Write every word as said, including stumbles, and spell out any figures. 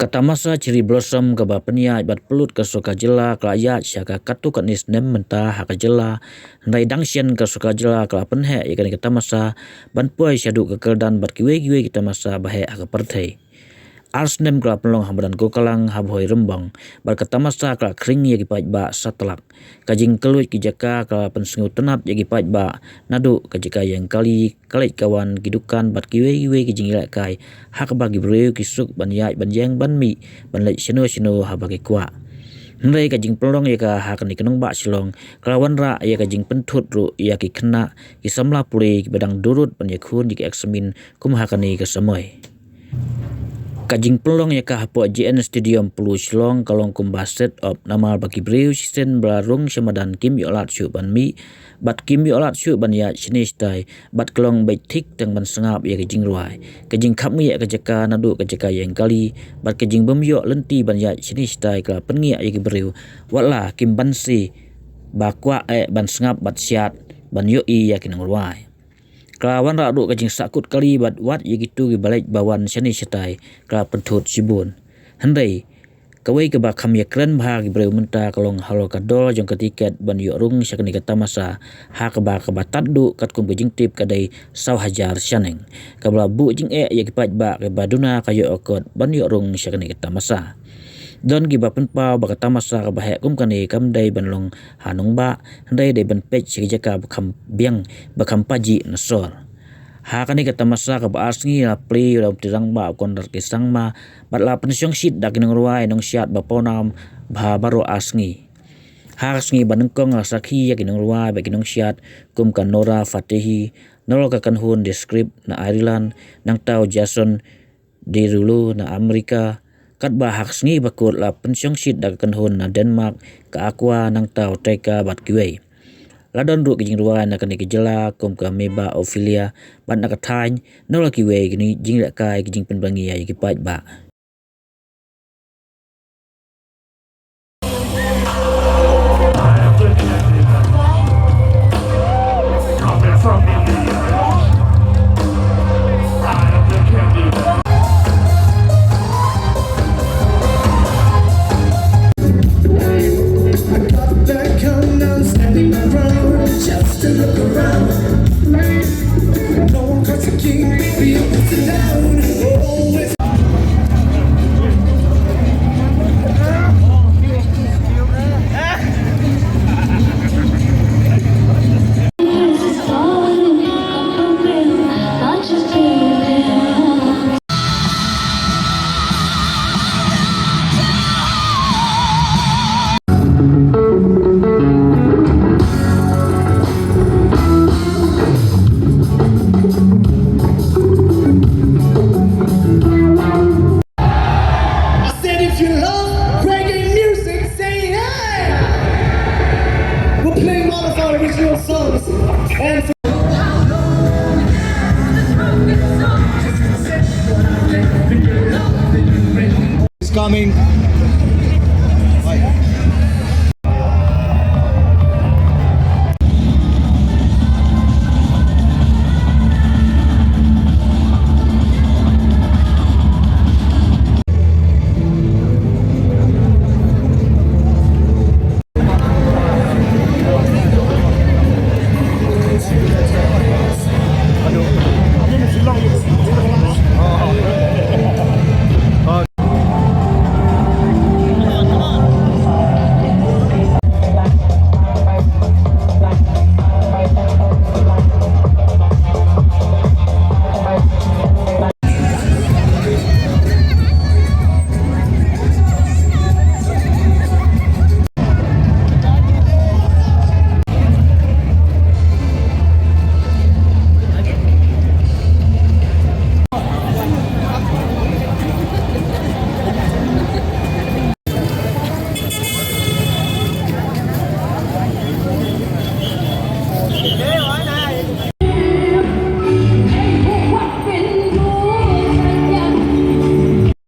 Ka tamasa Cherry Blossom kaba pynïaid bad pynlut ka sorkar jylla ka la ïaid sha ka katto katne snem mynta ha ka jylla. Hynrei dang shen ka sorkar jylla ka la pynheh ïa kane ka tamasa ban poi shaduh ka kyrdan bad kiwei kiwei ki tamasa ba heh ha ka pyrthei. Ar snem ka la pynlong ha madan Gokalang ha Bhoi Rymbong, bad ka tamasa ka la khring ïa ki paidbah satlak. Ka jingkylluid ki jaka ka la pynsngewtynnat ïa ki paidbah, naduh ka jaka ïeng kali, ka leit ka wan, ki dukan bad kiwei kiwei ki jingïalehkai, ha kaba ki briew ki suk ban ïaid ban ïeng ban mih ban leit shano shano haba ki kwah. Hynrei ka jingpynlong ïa ka ha kane ka nongbah Shillong ka la wanrah ïa ka jingpynthut ruh ïa ki khynnah, ki samla pule kiba dang durut ban ïakhun ïa ki eksamin kum ha kane ka samoi. Ka jingpynlong ïa ka hapoh J N Stadium Polo Shillong ka long kumba set up namar ba ki briew shisien ba la rung sha madan kim ïoh lad shuh ban mih bad kim ïoh lad shuh ban ïaid shane shatai, bad ka long beit thik tang ban sngap ïa ka jingrwai, ka jingkhapngiah ka jaka naduh ka jaka ïeng kali bad ka jingbym ïoh lynti ban ïaid shane shatai ka la pynngiah ïa ki briew, watla kim banse ba kwah eh ban sngap bad shad ban ïohi ïa ki nongrwai. Ka la wanrah ruh ka jingsahkut kali bad wat ïa kito kiba leit ba wan shane shatai ka la pynthut shibun. Hynrei kawei kaba kham ïakren bha ki briew mynta ka long halor ka dor jong ka tiket ban ïoh rung sha kane ka tamasa, ha kaba kaba tad duh katkum ka jingtip ka dei saw hajar shilling, kaba la buh jingeh ïa ki paidbah kiba duna ka ïoh akot ban ïoh rung sha kane ka tamasa. Don kiba pynpaw ba ka tamasa kaba heh kum kane kam dei ban long ha nongbah, hynrei dei ban peit sha ki jaka ba kham biang, ba kham pajih na sor. Ha kane ka tamasa kaba ar sngi la plie da u Trai Rangbah Conrad K Sangma bad la pynshongshit da ki nongrwai nongshad ba pawnam bha baroh ar sngi. Ha ka sngi ba nyngkong la sakhi ïa ki nongrwai bad ki nongshad kum ka Nora Fatehi, Nora ka kynhun The Script na Ireland, nangta u Jason Derulo na Amerika, katba ha ka sngi ba kut la pynshongshit da ka kynhun na Denmark, ka Aqua, nangta u Teka bad kiwei. La don ruh ki jingrwai na kane ka jylla kum ka Meba Ophelia bad na ka thaiñ, nangta kiwei ki jingïalehkai, ki jingpynbna ïa ki paidbah. I said, if you love reggae music, say yeah! We're playing one of our original songs. And